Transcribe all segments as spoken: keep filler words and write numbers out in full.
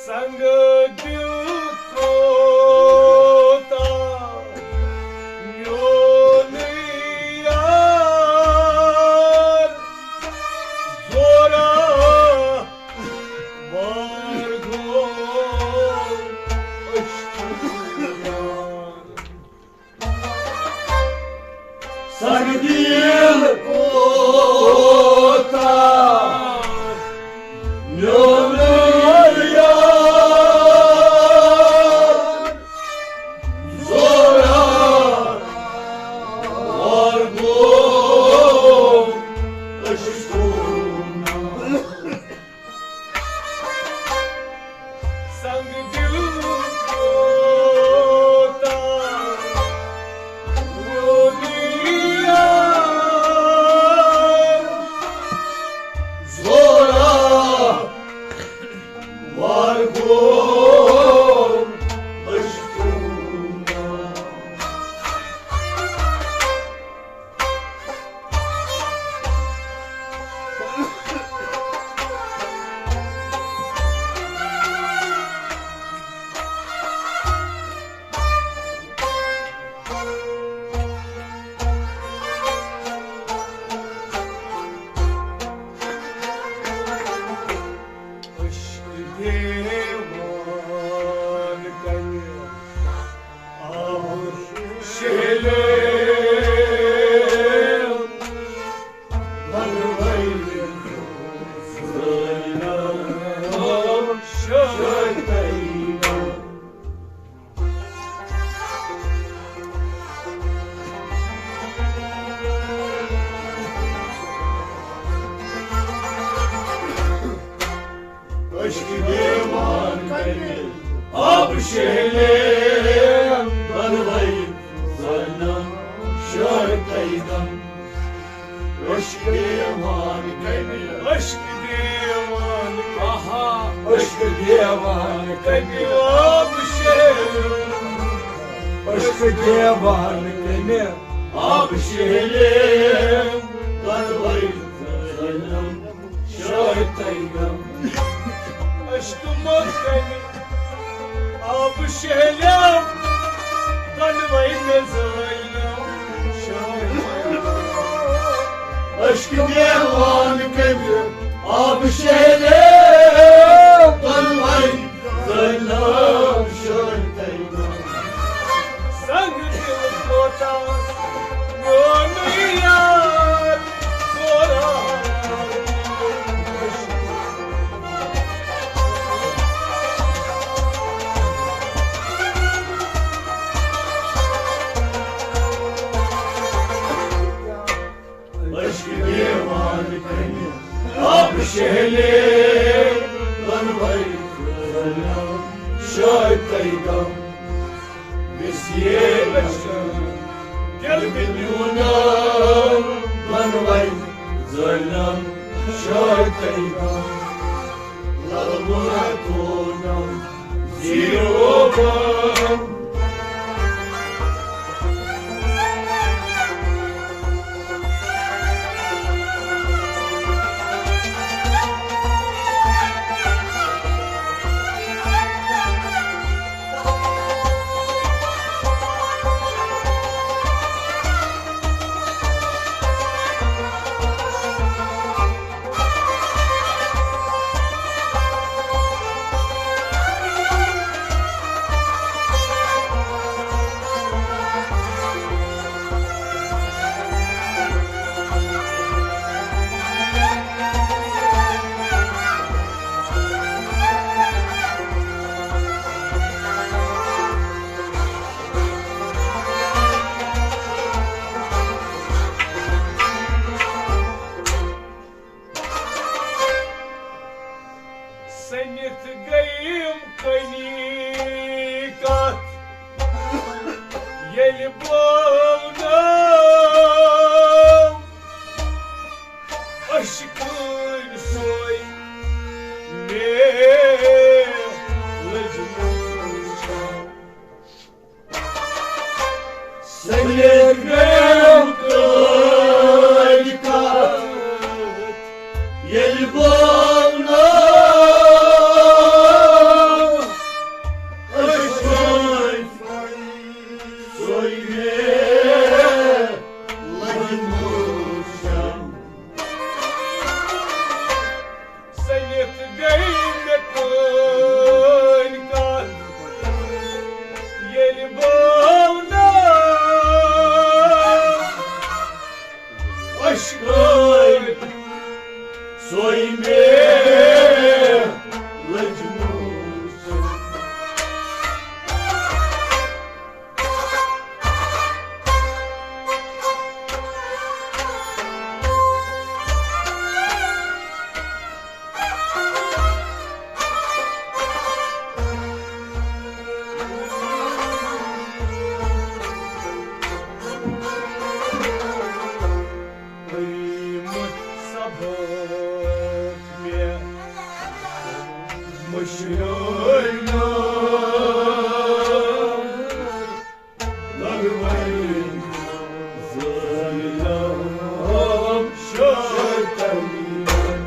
سنگ دل کوتاہ میون یار، زورا وار گو اشکیار۔ سنگ دل کوتاہ میون یار، زورا وار گو اشکیار۔ سنگ دل کوتاہ میون یار، زورا وار گو اشکیار۔ عشق دیوان کنہِ آب شہلے بنوئی زٲنۍ شٲعر۔ عشق دیوان کنہِ آب شہلے بنوئی زٲنۍ شٲعر۔ عشق دیوان کنہِ، عشق دیوان کنہِ، آہا۔ عشق دیوان کنہِ آب شہلے، عشق دیوان کنہِ آب شہلے بنوئی زٲنۍ۔ تیگم۔ عشق مو کنہِ آب شہلیو، دۄنوَے مےٚ زٲلِم شٲہہِ۔ عشق دیوان کنہِ آب شہلیو، دۄنوَے زٲلِم شٲہہِ تیگم۔ سنگ دل کوتاہ میون یار، سورا۔ عشق دیوان کنہِ آب شہلے، دۄنوَے زٲلِم شٲہہِ تیگم۔ ویسے عشق دل میون، دۄنوَے زٲلِم شٲہہِ تیگم۔ لل مُرادُن زیٖروبم۔ سٔنِتھ گٔیم کٔنی کتھ، ییٚلہِ بولنٲو عشقٕنۍ سۄے مےٚ لٔجمٕژ۔ سٔنِتھ گٔیم کٔنۍ کتھ، ییٚلہِ بولنٲو عشقٕنۍ سۄے مےٚ لٔجمٕژ۔ سٔنِتھ گٔے مےٚ کٔنۍ کتھ، ییٚلہِ بولنٲو عشقٕنۍ سۄے مےٚ لٔجمٕژ۔ مشرٲے نام لڑوَے زٲلِم شٲہہِ تیگم۔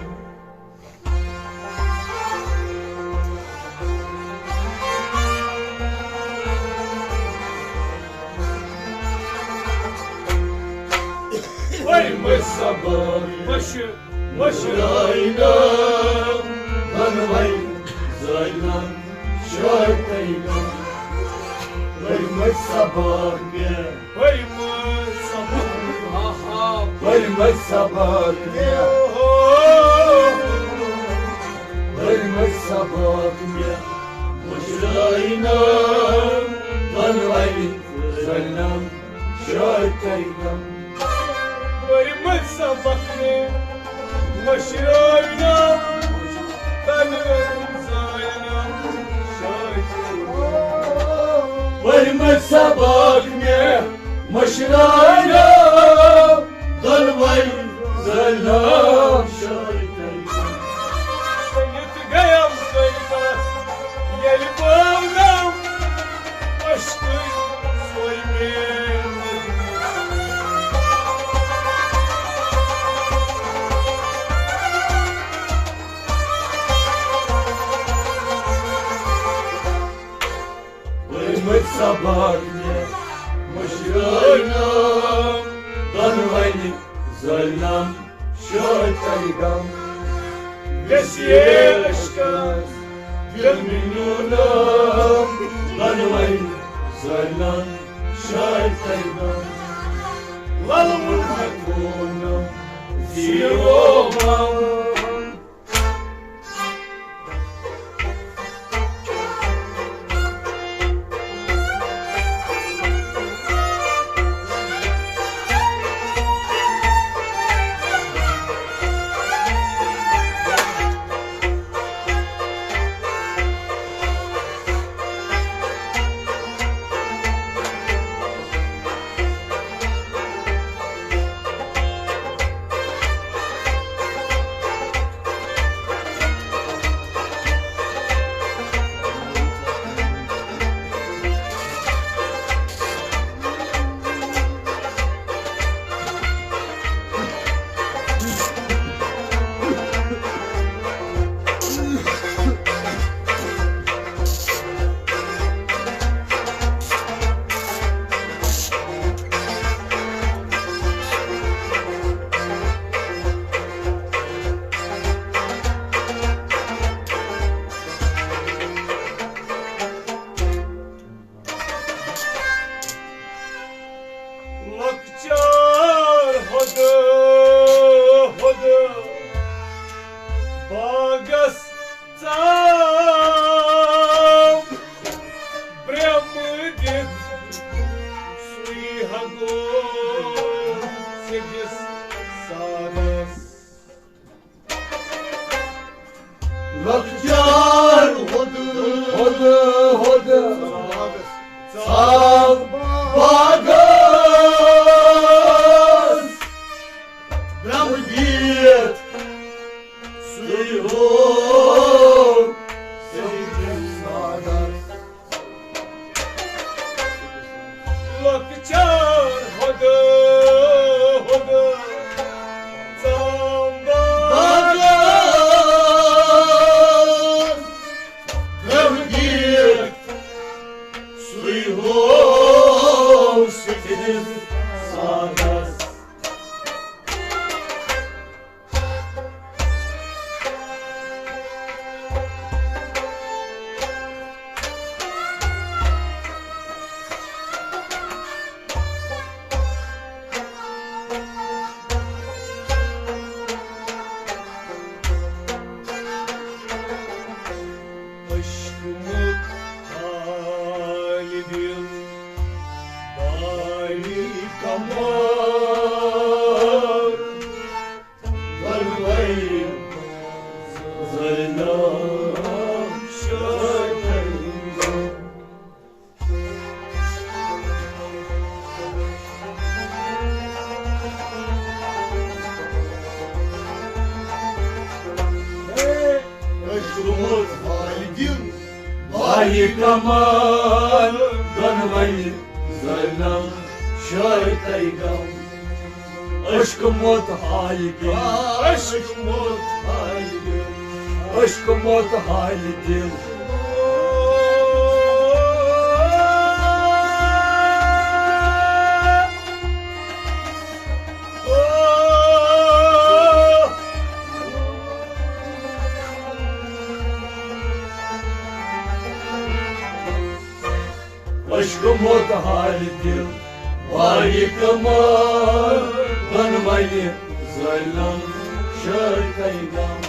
ورمہٕ سبق مشرٲے نام دۄنوَے زٲلِم شٲہہِ تیگم۔ ورمہٕ سبق مےٚ، ورمہٕ سبق، آہا۔ ورمہٕ سبق مےٚ، ورمہٕ سبق مےٚ، مشرٲے نام دۄنوَے زٲلِم شٲہہِ تیگم۔ ورمہٕ سبق مےٚ، مشرٲے نام دۄنوَے زٲلِم شٲہہِ تیگم۔ ورمہٕ سبق مےٚ، مشرٲے نام دۄنوَے زٲلِم شٲہہِ تیگم۔ سٔنِتھ گٔیم کٔنۍ کتھ، ییٚلہِ بولنٲو عشقٕنۍ سۄے مےٚ لٔجمٕژ۔ باغ مےٚ مٔشرٲونم، دۄنوَے زٲلنم شٲدۍ تۄہہِ غم۔ ویسے عشقس دِل مےٚ نیونم، دۄنوَے زٲلنم شٲدۍ تۄہہِ غم۔ لل محمد وونم زیٖروو غم۔ لۄکچار ہۄدٕ ہۄدٕ باغس ژاو برٛمہٕ دِتھ، سُے ہا گوٚو سِدِس سادس۔ لۄکچار ہۄدٕ ہۄدٕ ہۄدٕ ژاو باغس برٛمہٕ دِتھ، سُے ہوو سِدِس سادس۔ لۄکچار ہۄدٕ ہۄدٕ ژامبا باغس گٔر گیٖر، سُے ہوو سِدِس سادس۔ عشق مت حال دل باری کمال، دۄنوَے زٲلۍ نام شٲدۍ۔ عشق مت حال دل باری کمال، دۄنوَے زٲلۍ نام شٲدۍ تۄہہِ غم۔ عشق مت حال دل، عشق مت حال دل، عشق مت حال دل۔ عشق مت حال دل باری کمال، دۄنوَے زٲلۍ نام شٲدۍ تۄہہِ غم۔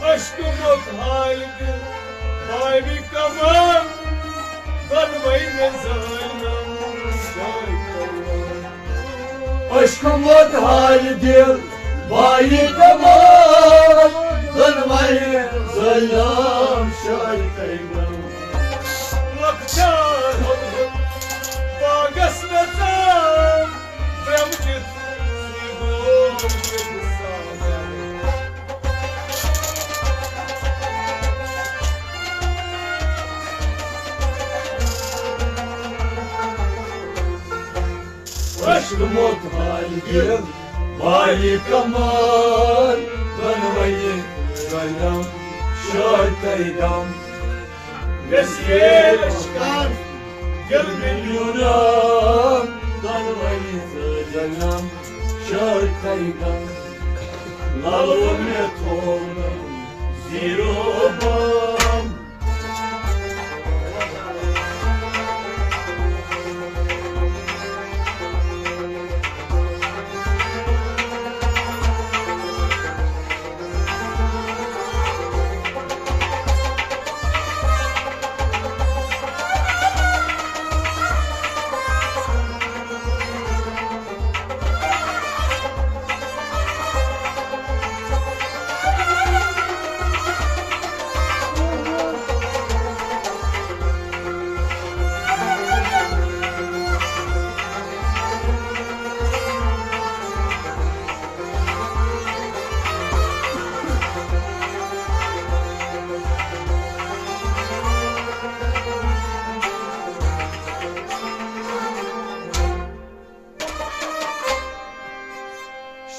عشق مت حال دل باری کمال، دۄنوَے زٲلۍ نام شٲدۍ تۄہہِ غم۔ عشق مت حال دل باری کمال، دۄنوَے زٲلۍ نام شٲدۍ تۄہہِ غم۔ لۄکچار ہۄدٕ ہۄدٕ باغس نژان، برٛمہٕ دِتھ سُے گوٚو سِدِس سادس۔ عشق مت حال دل باری کمال، دۄنوَے زٲلۍ نام شٲدۍ تۄہہِ غم۔ ویسے عشقن ییٚلہِ مےٚ نیونم دۄنوَے زٲژَن نم شٲدۍ تَے غم، لَلو مےٚ تھوونم زیٖرو بم۔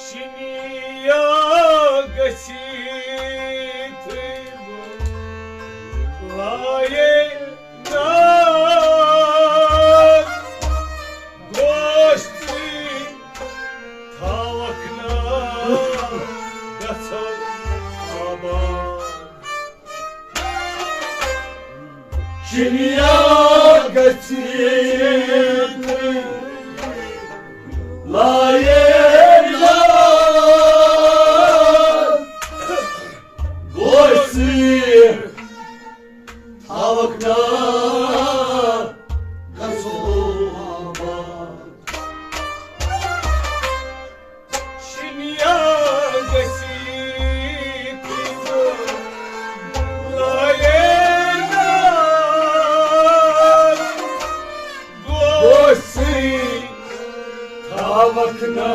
شِنیا گژھی تہٕ لایے نار، گوشتی تھاوکھ نا گژھو آباد۔ شِنیا گژھی لایے لال، گوشتی تھاوکھ نا گژھو آباد۔ شِنیا گژھی تہٕ لایے نار، گوشتی تھاوکھ نا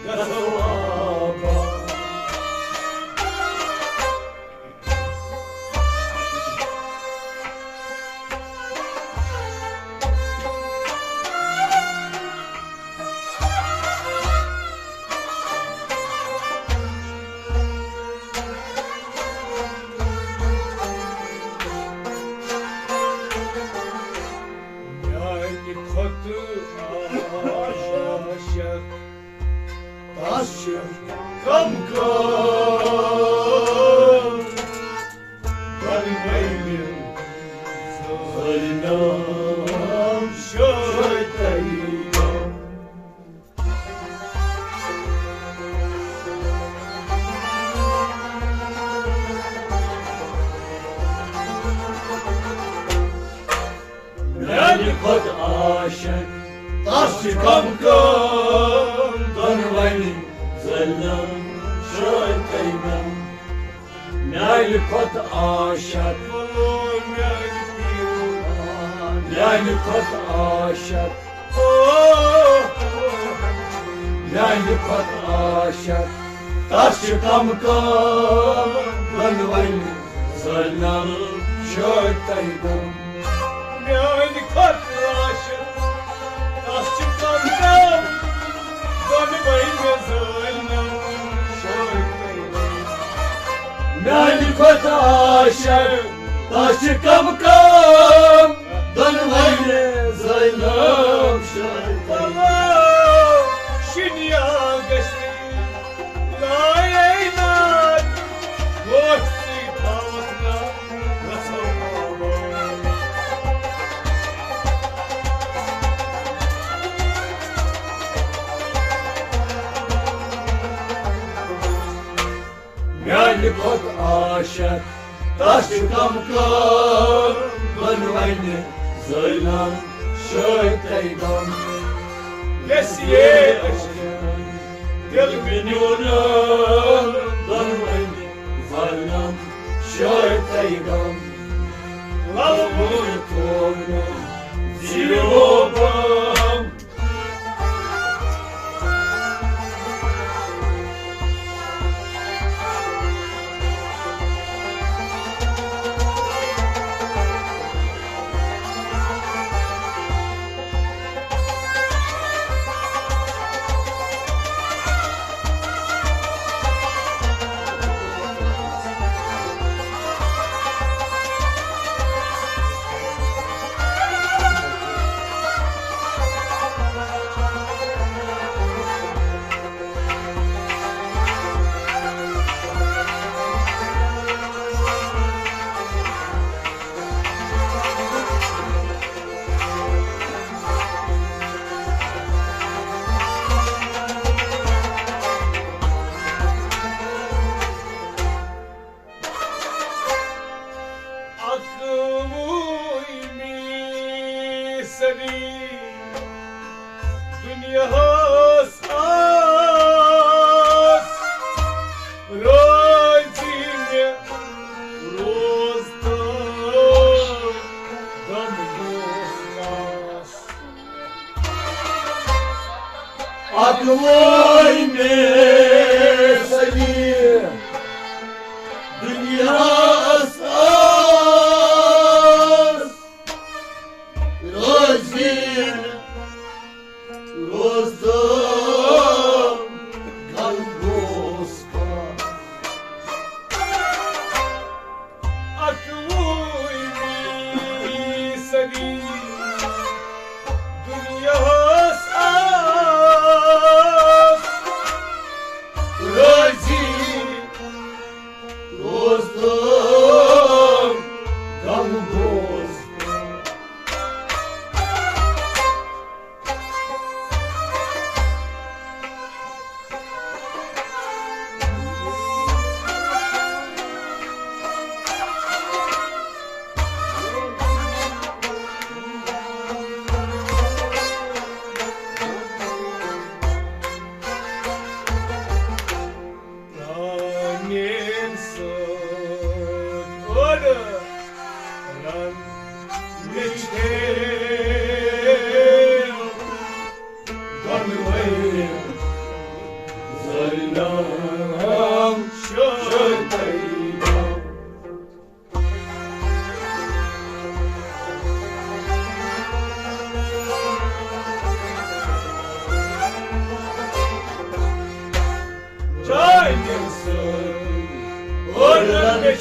گژھو آباد۔ میانہِ کھۄتہٕ عاشق تس چھِ کم کم دۄنوَے زٲلۍ نم شٲدۍ تَے غم۔ میانہِ کھۄتہٕ عاشق تس چھِ کم کم دۄنوَے زٲلۍ نم شٲدۍ تَے غم۔ میانہِ کھۄتہٕ عاشق، میانہِ کھۄتہٕ عاشق، میانہِ کھۄتہٕ عاشق تس چھِ کم کم دۄنوَے زٲلۍ نم شٲدۍ تَے غم۔ میانہِ کھۄتہٕ عاشق تس چھِ کم کم دۄنوَے زٲلۍ نم شٲدۍ تَے غم۔ میانہِ کھۄتہٕ عاشق تس چھِ کم کم دۄنوَے زٲلۍ نم شٲدۍ تَے غم۔ شِنیا گژھی لایے نار، گوشتی تھاوکھ نا گژھو آباد۔ میانہِ کھۄتہٕ عاشق تس چھِ کم کم دۄنوَے زٲلۍ نم شٲدۍ تَے غم۔ یژھیے أچھن دِل مےٚ نیونم دۄنوَے زٲلۍ نم شٲدۍ تَے غم۔ لَلہٕ وُنہِ تھوونم زیٖرو بم۔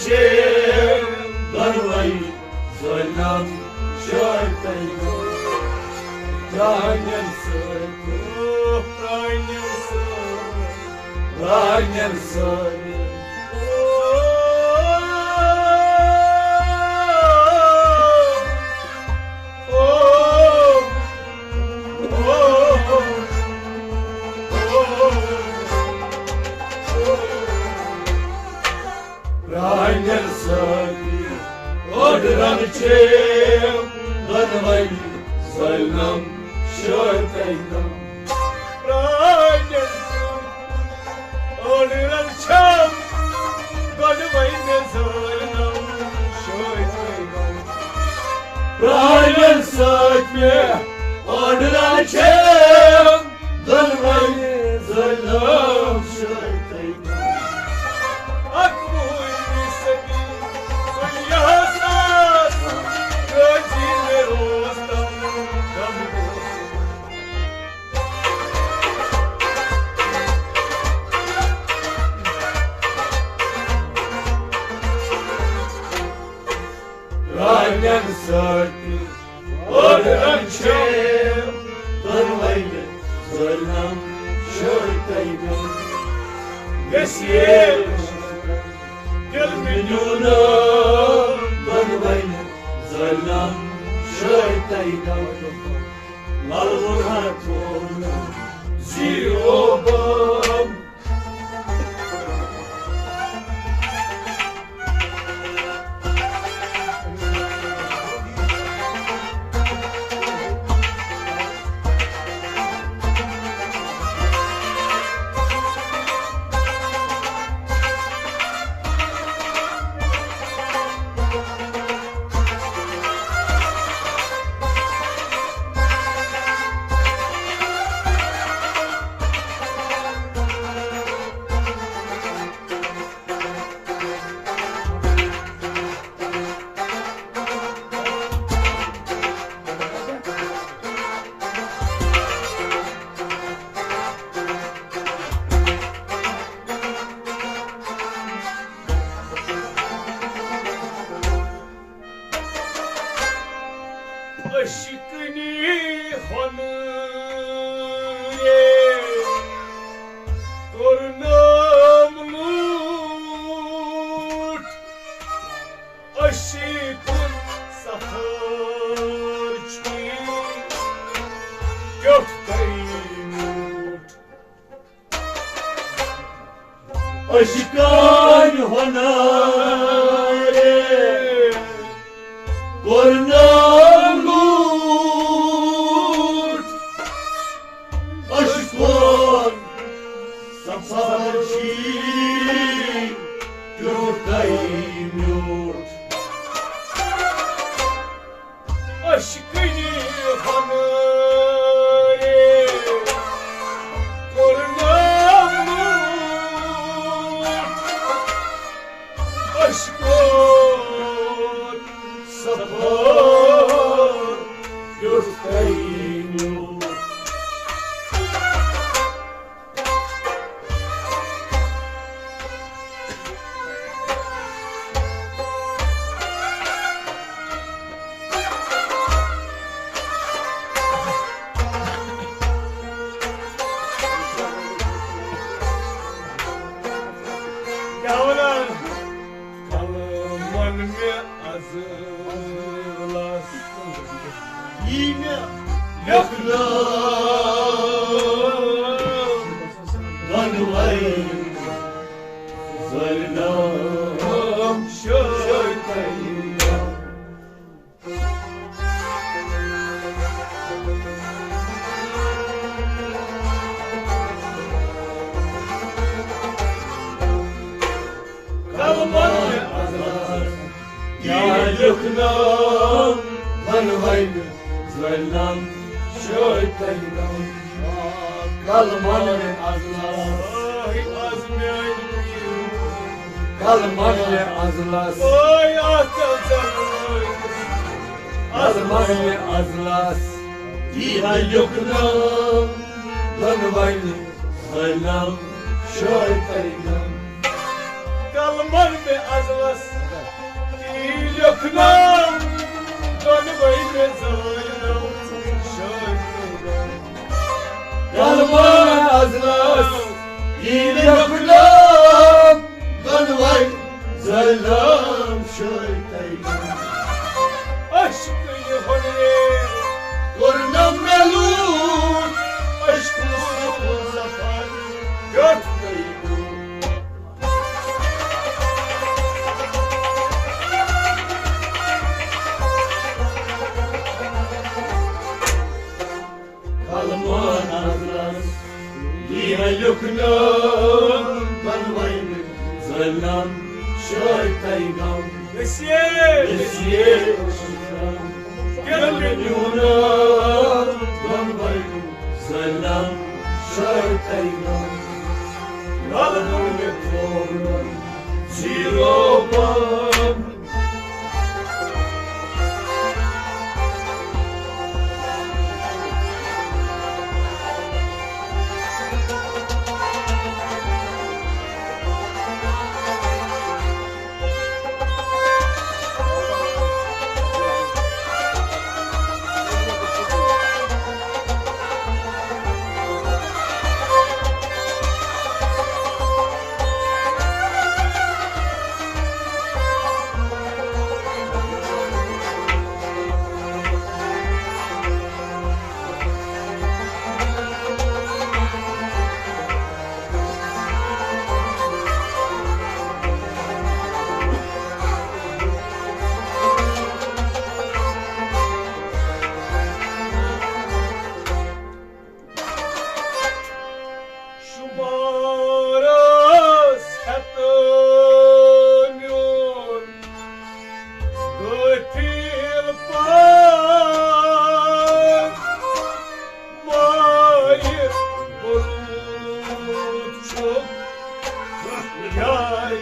چھِ دۄنوَے ظٲلِم شٲعِر تۄہہِ پرٛانٮ۪ن سۭتۍ، پرٛانٮ۪ن سۭتۍ، پرٛانٮ۪ن سۭتۍ۔ پرٛانٮ۪ن سۭتۍ أڑرَن چھِ دۄنوَے ظٲلِم شٲعِر تۄہہِ۔ پرٛانٮ۪ن سۭتۍ أڑرَن چھِ دۄنوَے ظٲلِم شٲعِر تۄہہِ۔ پرٛانٮ۪ن سۭتۍ مےٚ أڑرَن چھِ دۄنوَے ظٲلِم شٲعِر تۄہہِ۔ اکھ وُہِمہِ صدی کُنہِ ساس رٲضی مےٚ روز تَم غم۔ پرٛانٮ۪ن سۭتۍ أڑرَن چھِ دۄنوَے ظٲلِم شٲعِر تۄہہِ۔ گژھِ یہِ دِل مےٚ نیوٗ نہٕ دۄنوَے ظٲلِم شٲعِر تۄہہِ۔ لَل وُنہَتھ ووٚن زِ او بہٕ عشقنی ہنرے کرنام لوٹ، عشق سفر چی کیوٹ تئی لوٹ۔ عشقن ہنرے کرنام لوٹ، عشقن سفر چی کیوٹ تئی میوٹ۔ عشقنی ہنرے کرنام لوٹ، عشقن سفر کیوٹ تئی میوٹ۔ کیٛاہ وَنان؟ قلمن مےٚ از لس یی مےٚ لیکھنہٕ دۄنوَے ظٲلِم شٲعِر تۄہہِ۔ قلمن مےٚ از لس یی لیکھنہٕ دۄنوَے ظٲلِم شٲعِر تۄہہِ۔ قلمن مےٚ از لس، قلمن مےٚ از لس، قلمن مےٚ از لس یی لیکھنہٕ دۄنوَے ظٲلِم شٲعِر تۄہہِ۔ قلمن مےٚ از لس نام دۄنوَے مےٚ زٲلۍ نو شٲعرو۔ یلمان ازلس یی لیوٚکھ نام دۄنوَے زٲلۍ نو شٲعرو۔ عشق یہِ ہُنرے کوٚر نہ مےٚ لوٗٹھ، عشق سُکوٗن سفر یتھ تۄہہِ لوٗٹھ۔ کلمان ازلس یی لیوٚکھ نام دۄنوَے زٲلۍ نو شٲعرو۔ نصیب۔ نصیب۔ ییٚلہِ مےٚ نیوٗ نام دۄنوَے زٲلۍ نو شٲعرو۔ لل ووٚن مےٚ تھوٚو زیٖرو پام۔ شمارس ہیتہٕ میون غٲفل پان، مایہِ بروت چھُ یارِ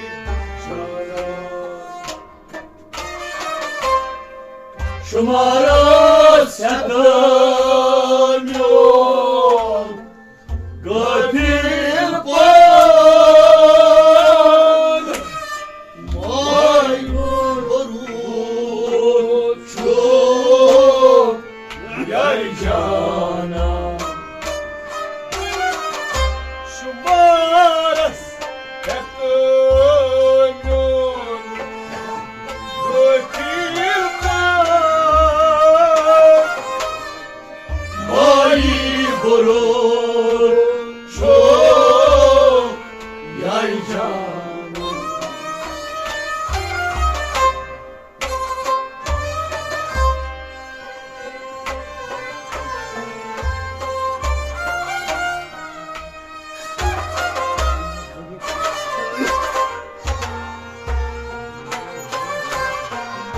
جانان۔ شمارس ہیتہٕ میون غٲفل پان، مایہِ بروت چھُ یارِ جانان۔ شمارس ہیتہٕ میون غٲفل پان، مایہِ بروت چھُ یارِ جانان۔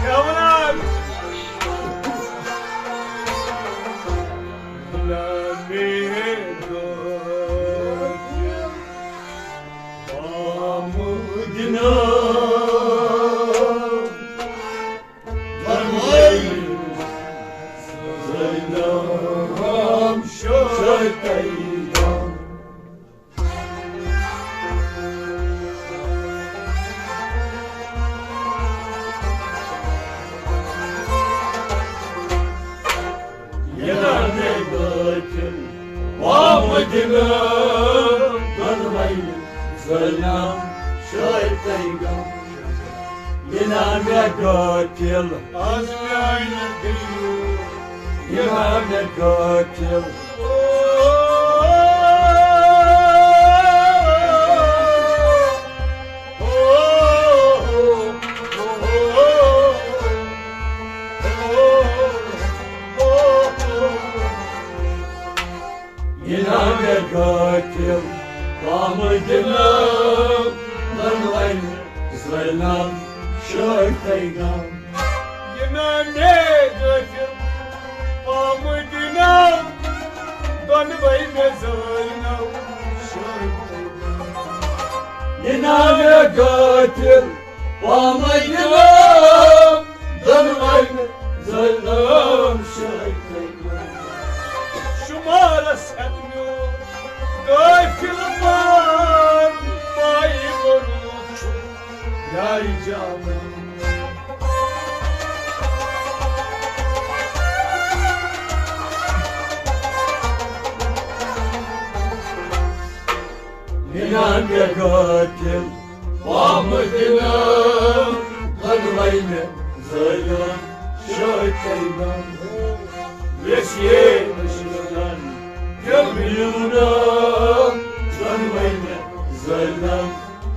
کیٛاہ وَنان؟ نہ مےٚ دۄہ آمُت نہ فرمٲیِو، زٲلۍ نو شٲعرو۔ یہِ نہ مےٚ غٲفل آمُت نہ دۄنوَے زٲلۍ نو شٲعرو۔ یہِ نہ مےٚ غٲفل، از میانہِ دِلہِ، یہِ نہ مےٚ غٲفل۔ یہِ نہ مےٚ غٲفل آمُت نہ دۄنوَے زٲلۍ نو شٲعرو۔ یہِ نہ مےٚ غٲفل آمُت نہ دۄنوَے مےٚ زٲلۍ نو شٲعرو۔ یہِ نہ مےٚ غٲفل آمٕتۍ نام دۄنوَے زٲلۍ نو شٲعرو۔ شمارس ہیتہٕ میون غٲفل پان، مایہِ بروت چھُ یارِ جانان۔ جان مےٚ قٲتِل پامہٕ دِنہٕ، دۄنوَے مےٚ ظٲلِم شٲہۍ تَیمم۔ ویسے نشان دِل میونم، دۄنوَے مےٚ ظٲلِم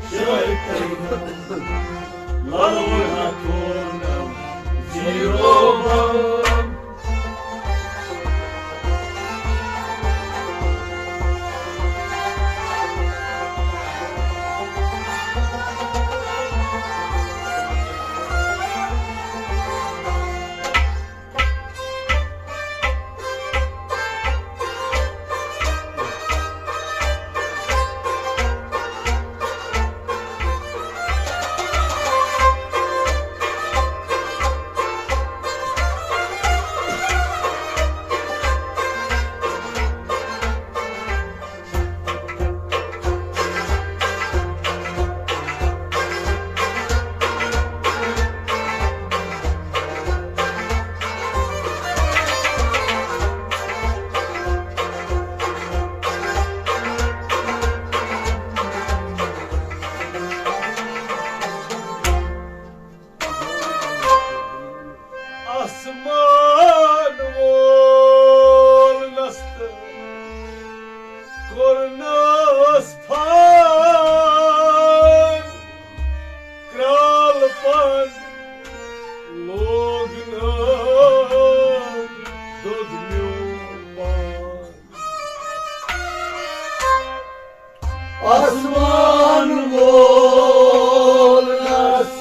شٲہۍ تَیمم۔ لَلوُن ہا کوٚرنم زیٖرو بم۔ آسمان وولنس تہٕ کوٚرنس پھان، کرٛال پن لوگنس دۄد میون پان۔ آسمان وولنس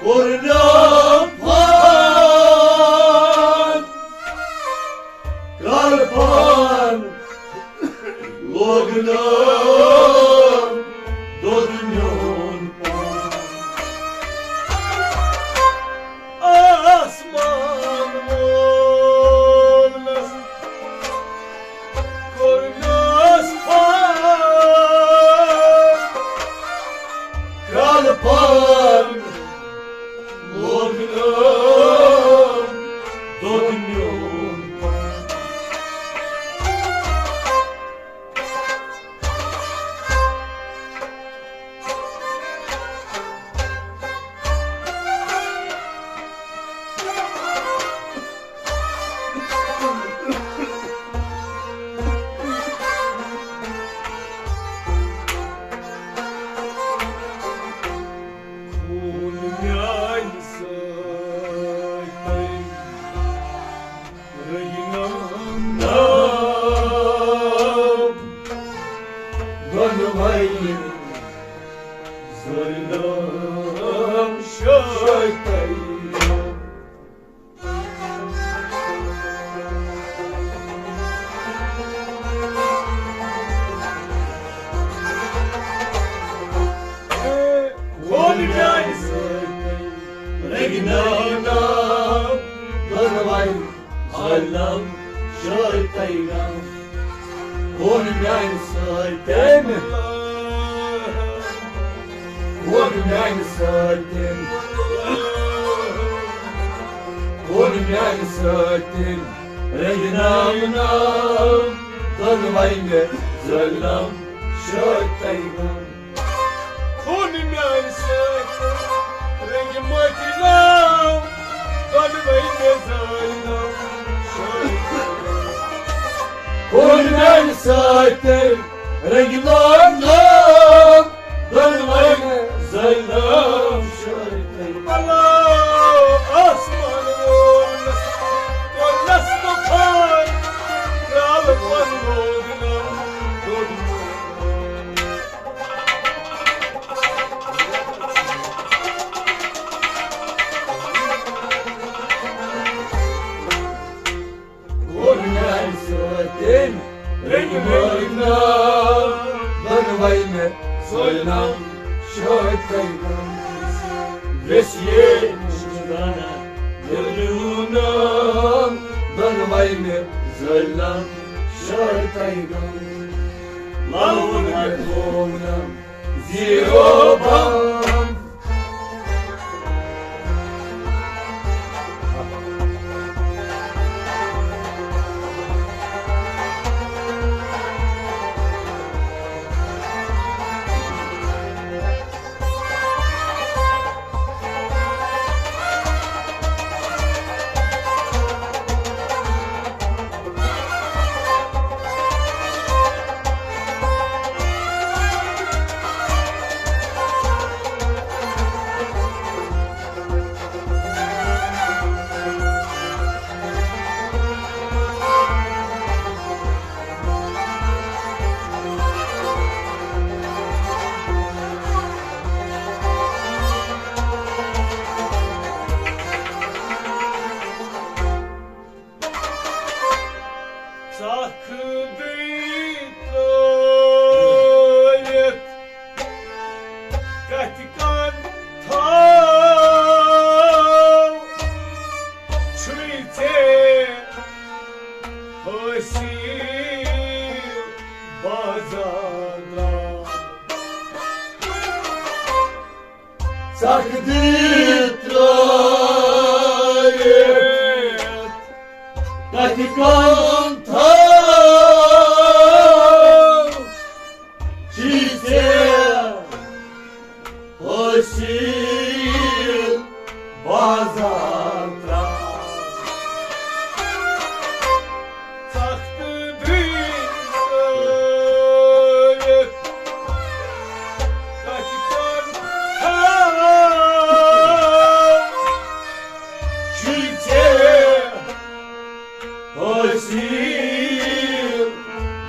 کوٚرنم پھان، کرٛال پن لوگنم دۄد میون پان۔ آسمان وولنس کوٚرنس پھان، کرٛال پن لوگنم دۄد میون پان۔ خوٗن میانہِ سۭتۍ رٔنگۍ نام نام دۄنوَے ظٲلِم شٲہۍ تَیمم۔ خوٗن میانہِ سۭتۍ رٔنگۍ نام نام دۄنوَے ظٲلِم شٲہۍ تَیمم۔ خوٗن میانہِ سۭتۍ تٔمۍ، خوٗن میانہِ سۭتۍ تٔمۍ، خوٗن میانہِ سۭتۍ تٔمۍ رٔنگۍ نام نام دۄنوَے مےٚ ظٲلِم شٲہۍ تَیمم۔ خوٗن میانہِ سۭتۍ رٔنگۍ مٔتۍ نام دۄنوَے مےٚ ظٲلِم شٲہۍ۔ خوٗن میانہِ سۭتۍ رٔنگۍ نام نام دۄنوَے مےٚ ظٲلِم شٲہۍ۔ اللہ آسمان وولنس کوٚرنس طوفان، کرٛال پن لوگنم دۄد میون پان۔ خوٗن میانہِ سۭتۍ رٔنگۍ مٔتۍ نام دۄنوَے مےٚ ظٲلِم شٲہۍ تَیمم۔ ویسے نشان دِل میونم دۄنوَے مےٚ ظٲلِم شٲہۍ تَیمم۔ لَلوُن ہا کوٚرنم زیٖرو بم۔ کتھِ کن تھاو چھُے ژےٚ حٲصِل بازار درٛاو۔ ژکھ دِتھ ترٛٲوِتھ کتھِ کن تھاو چھُے ژےٚ حٲصِل بازار درٛاو۔ ژکھ تہٕ دٕے ترٛٲوِتھ کتھِ کن تھاو چھُے ژےٚ حٲصِل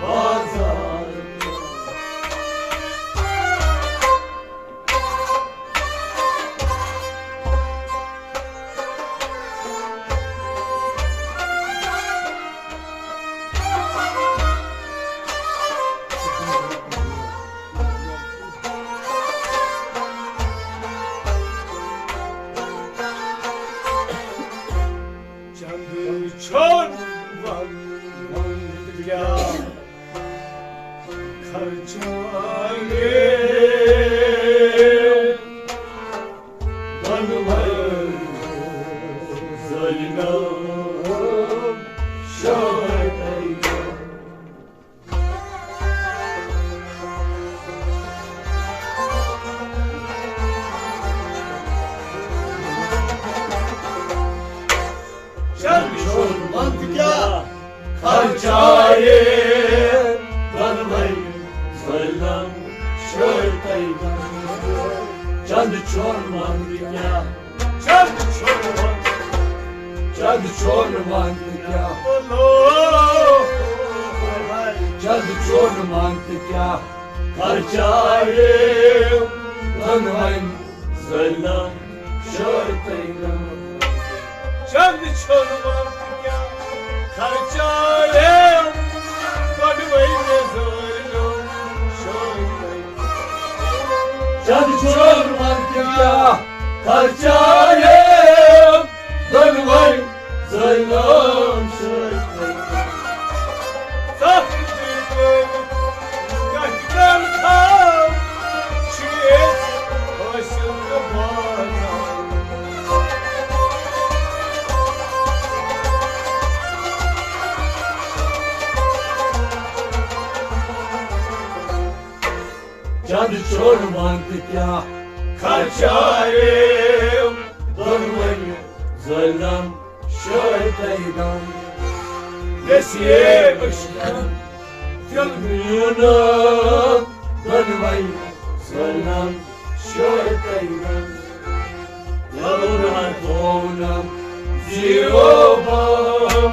بازار۔ چندٕ چھوٚن ون، ون کیٛاہ خرچاوے دۄنوَے ظٲلمو شاہدَے۔ چند چھوٚن ون تہٕ کیٛاہ خرچایے دۄنوَے ظٲلم شٲہدَے۔ چند چھوٚن ون تہٕ کیٛاہ، چند چھوٚن ون، چند چھوٚن ون تہٕ کیٛاہ، چند چھوٚن ون تہٕ کیٛاہ، خرچایے دۄنوَے ظٲلم شٲہدَے۔ چند چھوٚن ون تہٕ کیٛاہ، خرچایے دۄنوَے ظٲلم شٲہدَے۔ چند چھوٚن ون تہٕ کیٛاہ، خرچایے دۄنوَے ظٲلم شٲہدَے۔ ژکھ تہٕ دٕے ترٛٲوِتھ کتھِ کن تھاو چھُے ژےٚ حٲصِل بازار۔ چند چھوٚن ون تہٕ کیٛاہ، خرچایے دۄنوَے ظٲلم شٲہدَے۔ نصیب عشقن دِل میون دۄنوَے ظٲلم شٲہدَے۔ لوٚرُن تھوونم زیٖرو بم۔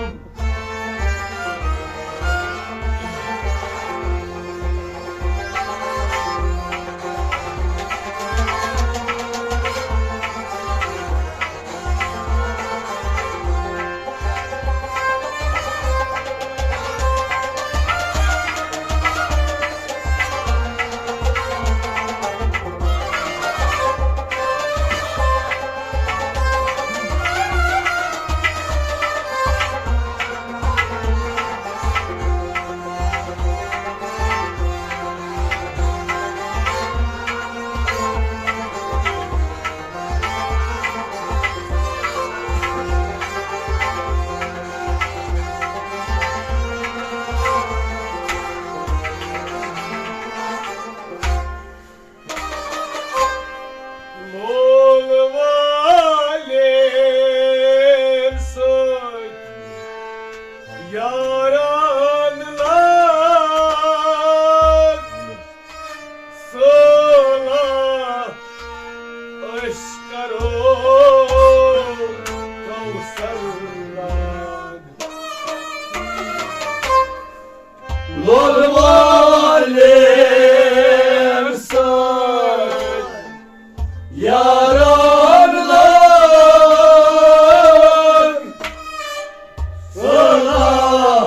لول والٮ۪ن سۭتۍ یاران لاگ صٲلح، أسۍ کرو کوثر ناگ۔ لول والٮ۪ن سۭتۍ یاران لاگ صٲلح،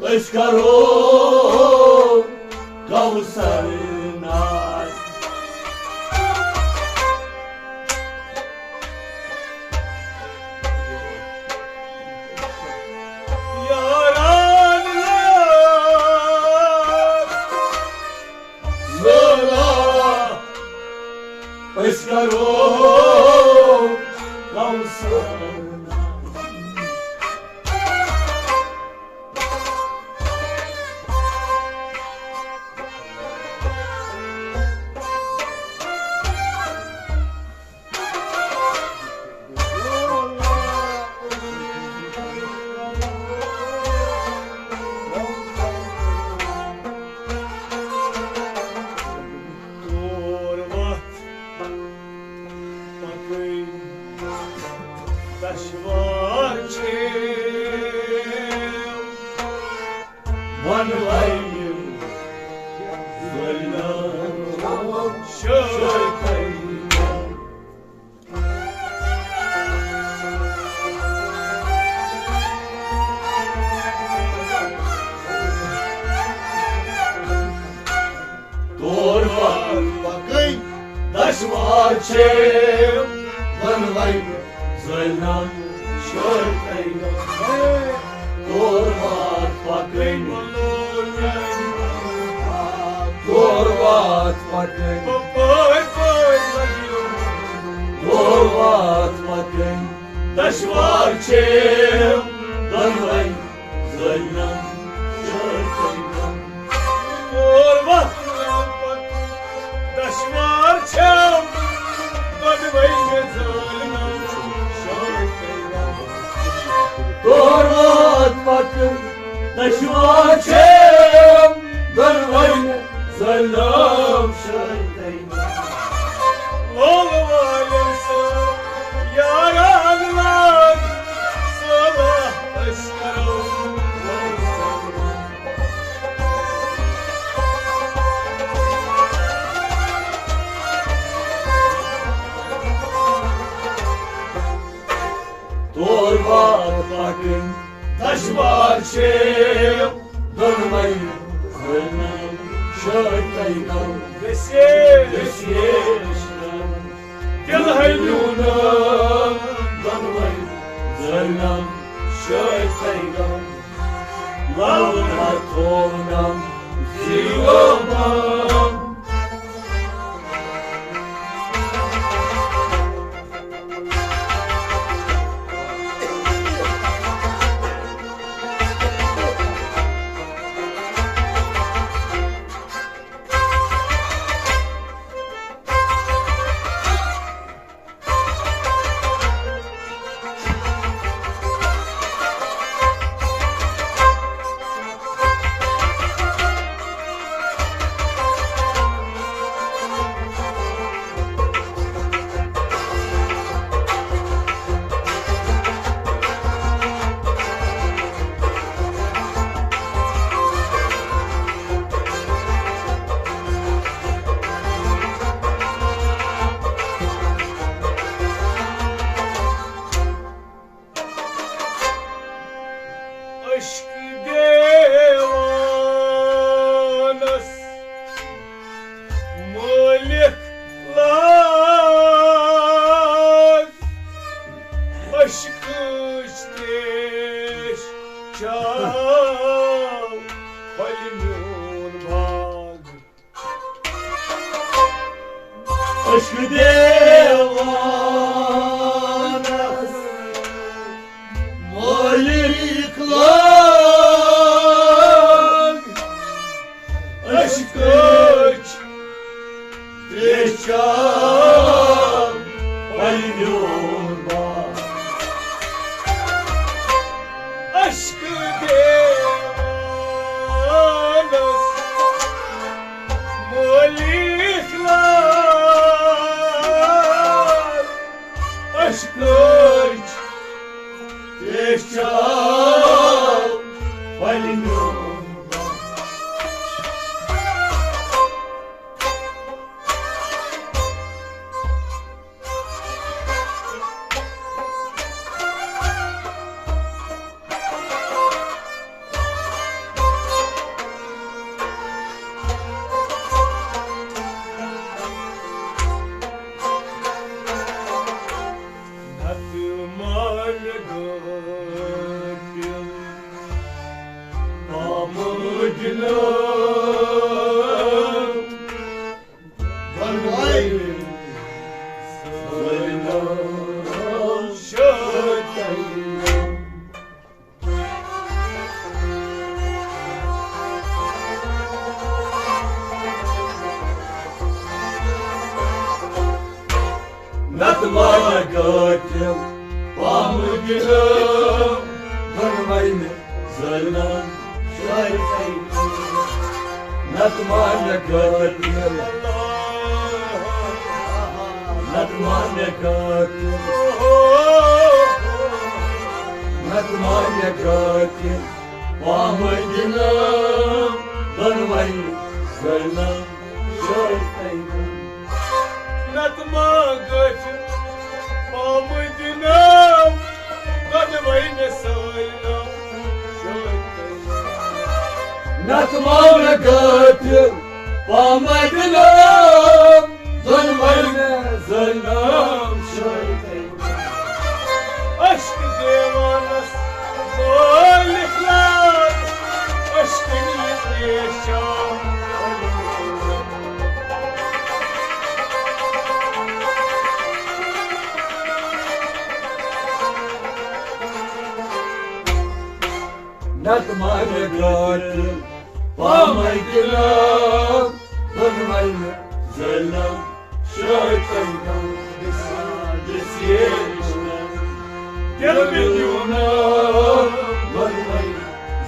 أسۍ کرو کوثر ناگ۔ أسۍ کرو کوثر۔ تور وتھ پکٕنۍ دشوار چھِ، وَن وَنہِ زٲلۍ ناو شٲعرَن۔ تور وتھ پکٕنۍ دشوار چھِ، وَن وَنہِ زٲلۍ ناو شٲعرَن۔ تور وتھ پکٕنۍ، تور وتھ پکٕنۍ، تور وتھ پکٕنۍ دشوار چھِ، وَن وَنہِ زٲلۍ ناو شٲعرَن۔ تور وتھ پکٕنۍ دشوار چھِ، وَن وَنہِ زٲلۍ ناو شٲعرَن۔ تور وتھ پکٕنۍ دشوار چھِ، وَن وَنہِ زٲلۍ ناو شٲعرَن۔ لولہٕ والٮ۪ن سۭتۍ یاران لٲگۍ صلح أسۍ کرو۔ تور وتھ پکٕنۍ دشوار چھِ، دۄنوَے زٲلۍ ناو شٲعرَن۔ ویسے، ویسے، دِل ہے میون، دۄنوَے زٲلۍ ناو شٲعرَن۔ لَو نہ تھوو نہ زیٖوو۔ عشق دیوانس مٲلِک لاگ، عشقٕچ تریش چاو، پھۄلہِ میون باغ۔ عشق دیوانس مٲلِک لاگ، عشقٕچ تریش چاو، پھۄلہِ میون باغ۔ عشق دیوانس مٲلِک لاگ، عشقٕچ تریش چاو، پھۄلہِ میون باغ۔ نتہٕ مانہِ غٲفِل بامُجنہٕ۔ وَن وَے نتہٕ ما مےٚ قٲتِل پامہٕ دِنہٕ، دۄنوَے مےٚ ظٲلمن شٲہِد۔ نتہٕ ما مےٚ قٲتِل، نتہٕ ما مےٚ قٲتِل، نتہٕ ما مےٚ قٲتِل پامہٕ دِنہٕ، دۄنوَے ظٲلمن شٲہِد۔ نتہٕ ما گژھِ پامہٕ دِنہٕ، دۄنوَے مےٚ ظٲلمن شٲہِد۔ نتہٕ ما مےٚ قٲتِل پامہٕ دِنہٕ، دۄنوَے مےٚ ظٲلمن شٲہِد۔ عشق دیوانس مٲلِک لال، عشقن یہِ پیش آو۔ نتہٕ ما مےٚ قٲتِل پامہٕ دِنہٕ، دۄنوَے مےٚ ظٲلمن شٲہِد۔ دِل مےٚ دیُن، دۄنوَے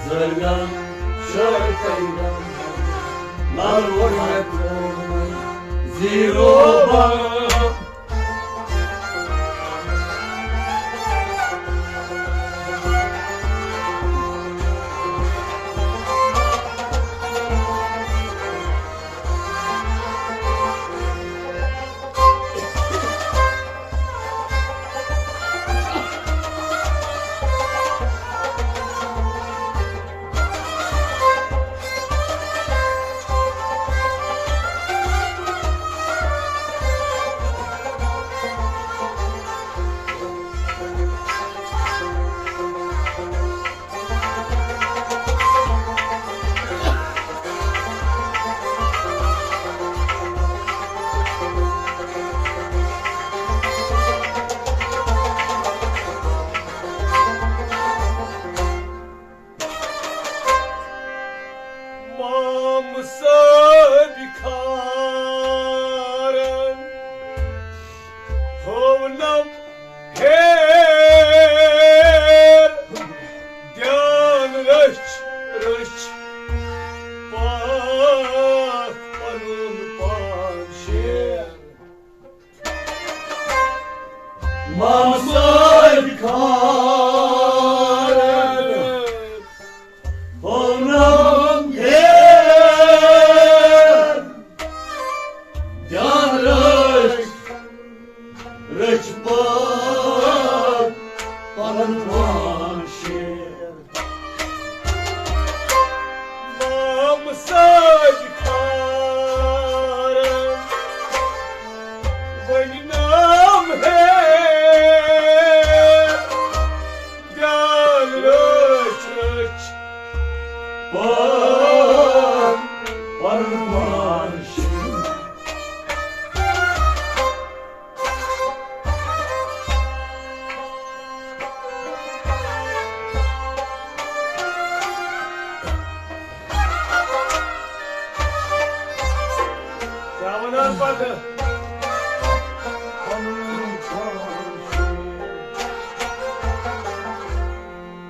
ظٲلمن شٲہِد۔ لال ووٚن مےٚ ترٛووُن زیٖرو بم۔ مام صٲبۍ خارن ہوونم ہیر، دیان رٔچھ رٔچھ پاک پنُن پان شیر۔ مام صٲبۍ خارن ہوونم ہیر، دیان رٔچھ رٔچھ پاک پنُن پان شیر۔ مام صٲبۍ خارن وۄنۍ نام ہیر، دیان رٔچھ رٔچھ پاک پنُن پان شیر۔ کیٛاہ وَنان پَتہٕ؟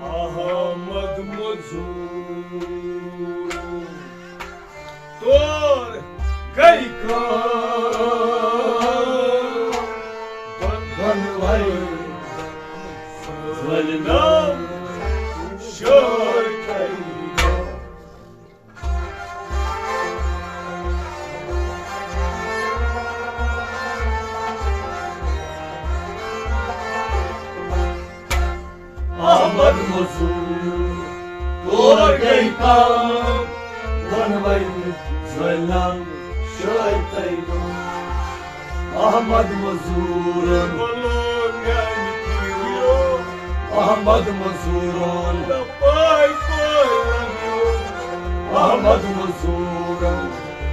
احمد مزور۔ تور گٔے کٲم، دۄنوَے ظٲلمو شٲہِد۔ احمد مزور، تور گٔے کٲم، دۄنوَے ظٲلم شٲہِد۔ احمد مزور، احمد مزور، احمد مزور،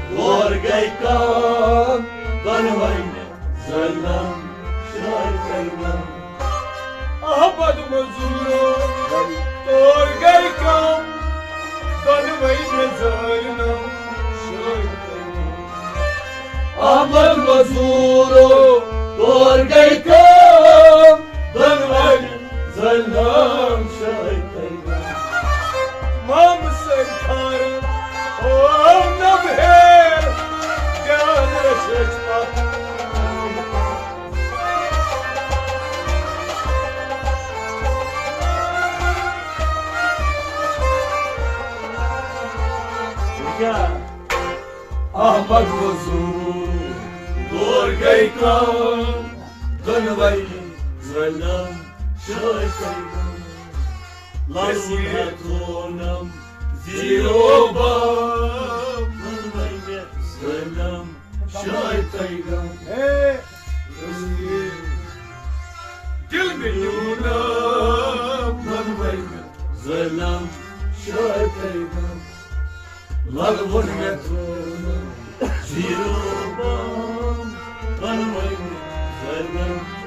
تور گٔے کٲم، دۄنوَے ظٲلم احمد مزورو، تور گٔے کٲم، دۄنوَے مےٚ زٲلۍ نم شٲہۍ۔ احمد مزورو، تور گٔے کٲم، دۄنوَے مےٚ زٲلۍ نم شٲہۍ۔ مامہٕ سٕنٛدۍ خارٕ، او نم ہیر، جان رٔچھۍ پتھ۔ احمد مزور، دور گٔے کٲم، دۄنوَے زٲلۍ نم شٲہۍ۔ لَل ووٚن مےٚ تھوونم زیٖرو بام، دۄنوَے مےٚ زٲلۍ نم شٲہۍ۔ دِل مےٚ نیوٗنم، دۄنوَے مےٚ زٲلۍ نم شٲہۍ۔ لَل ووٚن مےٚ تھوونم زیٖرو بام، دۄنوَے مےٚ زٲلۍ نم